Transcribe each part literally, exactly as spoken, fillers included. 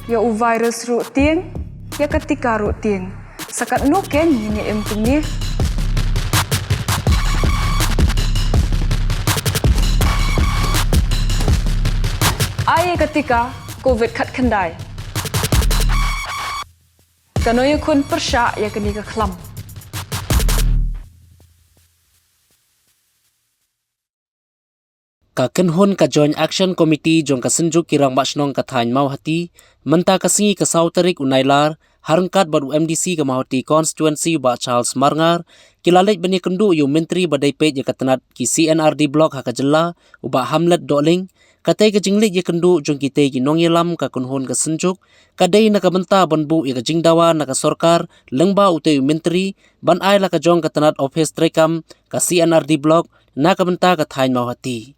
Ïa u virus ruh tieng, ïa ka tika ruh tieng. Sa katno kein ngin ïa im kumne? Ai ïa ka tika covid khatkhyndai. Kano ïakhun pyrshah ïa kane ka khlam? Ka kynhun ka Joint Action Committee jong ka Synjuk ki Rangbah Shnong ka thaiñ Mawhati, mynta ka sngi ka saw tarik u Nailar, ha ryngkat bad u M D C ka Mawhati Constituency u Bah Charles Marngar, ki la leit ban ïakynduh ïa u Myntri ba dei peit ïa ka tnat ki C and R D Block ha ka jylla, u Bah Hamlet Dohling. Katei ka jingleit ïakynduh jong kitei ki nongïalam ka kynhun ka Synjuk, ka dei na ka bynta ban buh ïa ka jingdawa na ka sorkar, lyngba utei u Myntri, ban ai la ka jong ka tnat office treikam ka C and R D Block na ka bynta ka thaiñ Mawhati.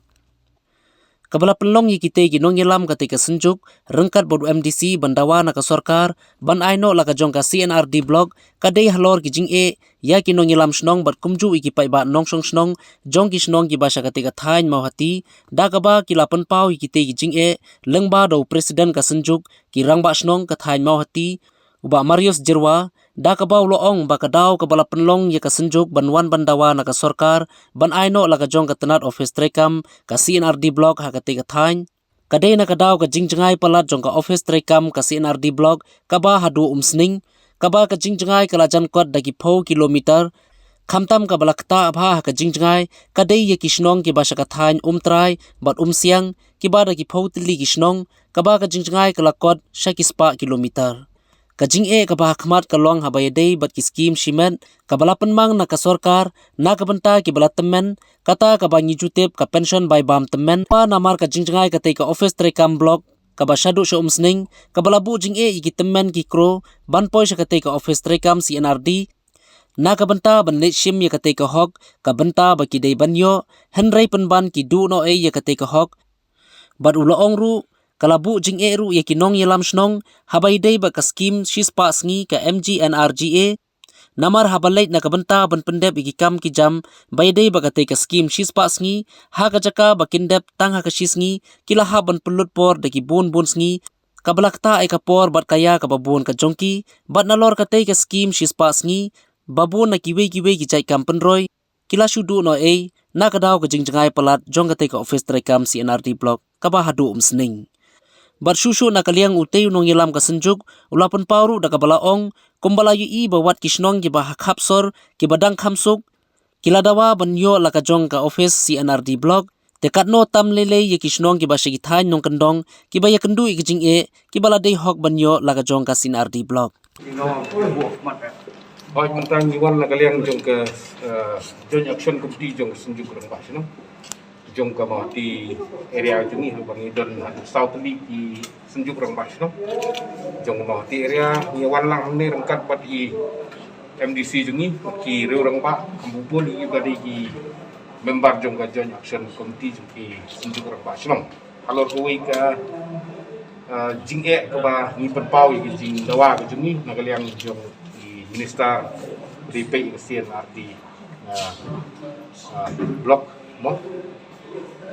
Kaba la pynlong ïa kitei ki nongïalam katei ka Synjuk, ryngkat bad u M D C ban dawa na ka sorkar, ban ai noh la ka jong ka C and R D Block, ka dei halor ki jingeh ïa ki nongïalam shnong bad kumjuh ïa ki paidbah nongshong shnong jong ki shnong kiba sha katei ka thaiñ Mawhati, da kaba ki la pynpaw ïa kitei ki jingeh, lyngba da u President ka Synjuk ki Rangbah Shnong ka thaiñ Mawhati, u Bah Marius Jyrwa, da kaba u la ong ba ka daw kaba la pynlong ïa ka Synjuk ban wan ban dawa na ka sorkar, ban ai noh la ka jong ka tnat office treikam ka C and R D Block ha katei ka thaiñ, ka dei na ka daw ka jingjngai palat jong ka office treikam ka C and R D Block kaba haduh Umsning, kaba ka jingjngai ka la jan kot da ki phew kilometer. Khamtam kaba la ktah bha ha ka jingjngai, ka dei ïa ki shnong kiba sha ka thaiñ Umtrai bad Umsiang, kiba da ki phew tylli ki shnong, kaba ka jingjngai ka la kot sha ki spah kilometer. Ka jingeh kaba ha khmat ka long haba ïadei bad ki skim shimet, kaba la pynmang na ka sorkar, na ka bynta kiba la tymmen, kata kaba ngi ju tip ka pension bai bam tymmen, pa namar ka jingjngai katei ka office treikam block, kaba shaduh sha Umsning, kaba la buh jingeh ïa ki tymmen ki kro, ban poi sha katei ka office treikam C and R D, na ka bynta ban leit shim ïa katei ka hok, ka bynta ba ki dei ban ïoh, hynrei pynban ki duh noh ei ïa katei ka hok. Bad u la ong ruh, ka la buh jingeh ruh ïa ki nongïalam shnong, haba ïadei bad ka skim shispah sngi ka M G N R G A. Namar haba leit na ka bynta ban pyndep ïa ki kam ki jam, ba ïadei bad katei ka skim shispah sngi, ha ka jaka ba kin dep tang ha ka shi sngi, ki la hap ban pynlut por da ki bun bun sngi, kaba la ktah ei ka por bad ka ïa kaba bun ka jong ki, bad nalor katei ka skim shispah sngi, ba bun na kiwei kiwei ki jait kam pynroi, ki la shu duh noh ei, na ka daw ka jingjngai palat jong katei ka office treikam C and R D Block, kaba haduh Umsning. Bad shuh shuh na ka liang utei u nongïalam ka Synjuk, u la pynpaw ruh da kaba la ong, kumba la ïohi ba wat ki shnong kiba ha khap sor, kiba dang kham suk, ki la dawa ban ïoh la ka jong ka office C and R D Block, te katno tam lei lei ïa ki shnong kiba sha ki thaiñ nongkyndong, kiba ïakynduh ïa ki jingeh, kiba la dei hok ban ïoh la ka jong ka C and R D Block. Hooid, mynta ngi wan na ka liang jong ka, eh, Joint Action Committee jong ka Synjuk Rangbah Shnong jong ka Mawhati area jong ngi, haba ngi don haduh saw tylli ki Synjuk Rangbah Shnong jong ka Mawhati area. Ngi wan lang hangne ryngkat bad i M D C jong ngi, ki riew rangbah, kumba bun ïa ki ba dei ki member jong ka Joint Action Committee jong ki Synjuk Rangbah Shnong. Halor kawei ka, ah, jingeh kaba ngi pynpaw ïa ka jingdawa ka jong ngi na ka liang jong i Minister ba dei peit ïa ka C and R D, ah, ah, Block mo.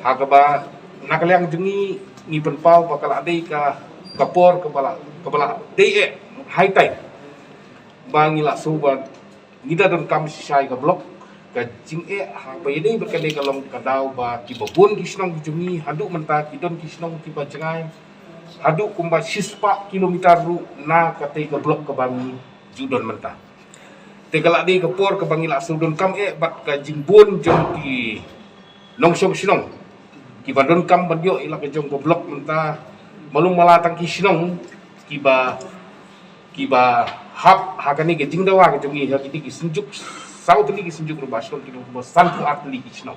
Ha kaba na ka liang jong ngi, ngi pynpaw ba ka la dei ka, ka por kaba la, kaba la dei eh high time ba ngi la shu ba ngi da donkam shisha ïa ka block. Ka jingeh haba ïadei bad kane ka long ka daw ba kiba bun ki shnong ki jong ngi, haduh mynta ki don ki shnong kiba jngai haduh kumba shispah kilometer ruh na katei ka block kaba ngi ju don mynta. Te ka la dei ka por kaba ngi la shu donkam eh bad ka jingbun jong ki nongshong shnong kiba donkam ban ïoh ïa la ka jong ka block mynta. Malum mala tang ki shnong kiba, kiba hap ha kane ka jingdawa ka jong ngi, ha kine ki Synjuk, saw tylli ki Synjuk Rangbah Shnong, ki don kumba sanphew ar tylli ki shnong.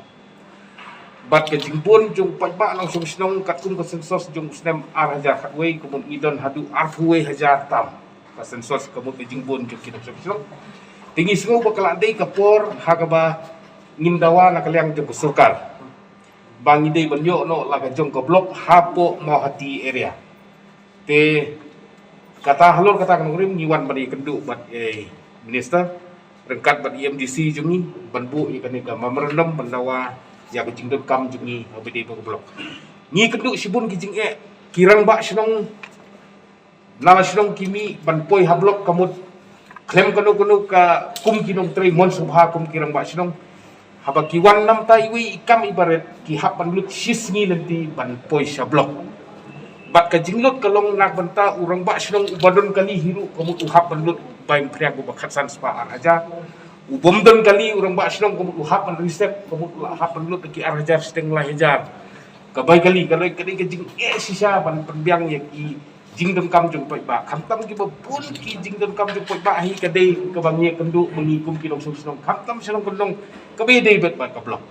Bad ka jingbun jong paidbah nongshong shnong katkum ka census jong u snem ar hajar khatwei, kumba ngi don haduh arphew wei hajar tam ka census, ka mut ka jingbun jong ki nongshong shnong. Te ngi sngew ba ka la dei ka por ha kaba ngin dawa na ka liang jong ka sorkar ba ngi dei ban ïoh noh la ka jong ka block hapoh Mawhati area. Te kata halor kata ka nongrim ngi wan ban ïakynduh bad i Minister ryngkat bad i M D C jong ngi ban buh ïa kane ka memorandum ban dawa ïa ka jingdonkam jong ngi haba ïadei bad ka block. Ngi kynduh shibun ki jingeh, ki rangbah shnong Na la shnong ki mih ban poi ha block ka mut khlem kano kano ka kum ki nongtrei mon sngewbha kum ki rangbah shnong. Haba ki wan namar iwei i kam i barit ki hap ban lut shi sngi lynti ban poi sha block. Bad ka jinglut ka long na ka bynta u rangbah shnong uba don kali hi ruh ka mut u hap ban lut bai mphriang uba khatsan spah ar hajar. U bym don kali u rangbah shnong ka mut u hap ban reset ka mut u hap ban lut ki ar hajar shiteng lai hajar. Ka bai kali ka long ka dei ka jingeh shisha ban pynbiang ïa ki jingdonkam jong paidbah. Khamtam kiba bun ki jingdonkam jong paidbah hi ka dei kaba ngi ïakynduh ma ngi kum ki nongshong shnong. Khamtam shnong kyndong kaba ïadei bad ka block.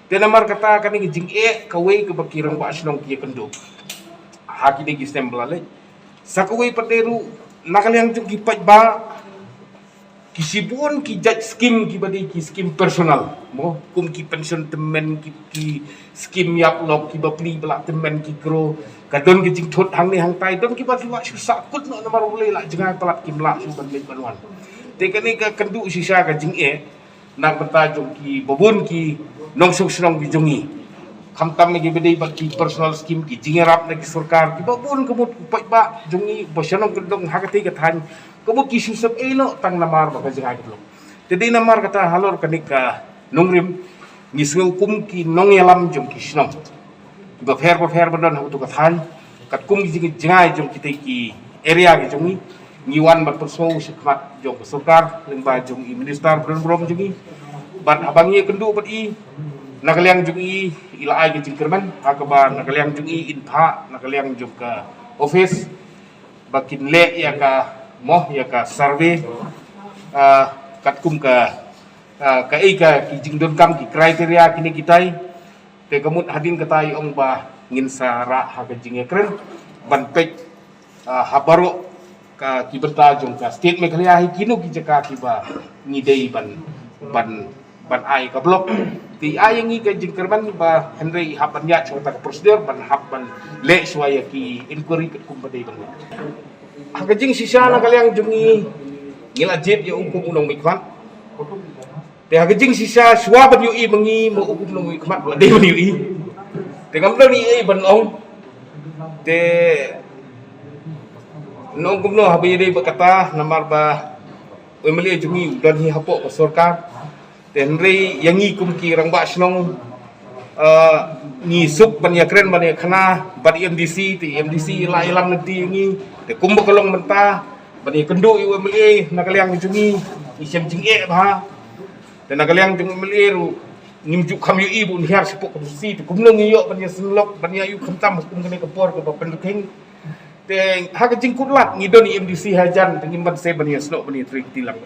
Te namar kata kane ka jingeh kawei kaba ki rangbah shnong ki ïakynduh ha kine ki snem ba la leit. Sa kawei pat de ruh na ka liang jong ki paidbah ki shibun ki jait skim kiba dei ki skim personal mo kum ki pension tymmen ki, ki skim ïap lok kiba pli ba la tymmen ki kro. Ka don ki jingthut hangne hangtai don kiba la shu sah kut noh namar u lei la jngai palat kim lah shu ban leit ban wan. Te kane ka kynduh shisha ka jingeh na ka bynta jong kiba bun ki nongshong shnong ki jong ngi. Khamtam kiba dei bad ki personal skim ki jingïarap na ki sorkar kiba bun ka mut u paidbah jong ngi ba shnong kyndong ha katei ka thaiñ ka mut ki shu sep ei noh tang namar ba ka jngai ka block. Te dei namar kata halor kane ka nongrim ngi sngew kum ki nongïalam jong ki shnong kiba pher ba pher ba don ha utu ka thaiñ katkum ki jingïajngai jong kitei ki area ki jong ngi ngi wan ban pynsngew shakhmat jong ka sorkar lyngba jong i minister ba don burom jong ngi. Bad haba ngi ïakynduh bad i na ka liang jong i i la ai ka jingkyrmen ha kaba na ka liang jong i in phah na ka liang jong ka office ba kin leh ïa ka mo ïa ka survey ah, katkum ka ah, ka ei ka ki jingdonkam ki criteria kine kitai. Te ka mut hadien kata i ong ba ngin sa rah ha ka jingïakren ban peit ah, ha baroh ka ki bynta jong ka state Meghalaya hi kino ki jaka kiba ngi dei ban ban ban ai ka block. Te ai ngi ka jingkyrmen ba hynrei hap ban ïa shuwa ka procedure ban hap ban leh shuwa ïa ki inquiry katkum ba dei ban leh. Ha ka jingshisha na ka liang jong ngi ngi la jied ïa u kum u nongmihkhmat. Te ha ka jingshisha shuwa ban ïohi ma ngi ma u kum u nongmihkhmat la dei ban ïohi. Te ngam don ei ei ban ong. Te nong kumno haba ïadei ba kata namar ba u MLA jong ngi u don hi hapoh ka sorkar. Te hynrei ïa ngi kum ki rangbah shnong ah, ngi suk ban ïakren ban ïakhana bad i MDC te i MDC i la ïalam lynti ïa ngi. Te kumba ka long mynta ban ïakynduh ïa u MLA na ka liang jong ngi ngi shem jingeh bha. Te na ka liang jong u MLA ruh ngim ju kham ïohi ba un hiar shapoh ka MDC te kumno ngi ïoh ban ïaseng lok ban ïa ïoh khamtam ha kum kane ka por kaba pynrkhing. Te ha ka jingkutlad ngi don i MDC hajan te ngim ban sei ban ïasnoh ban ïatrei kti lang.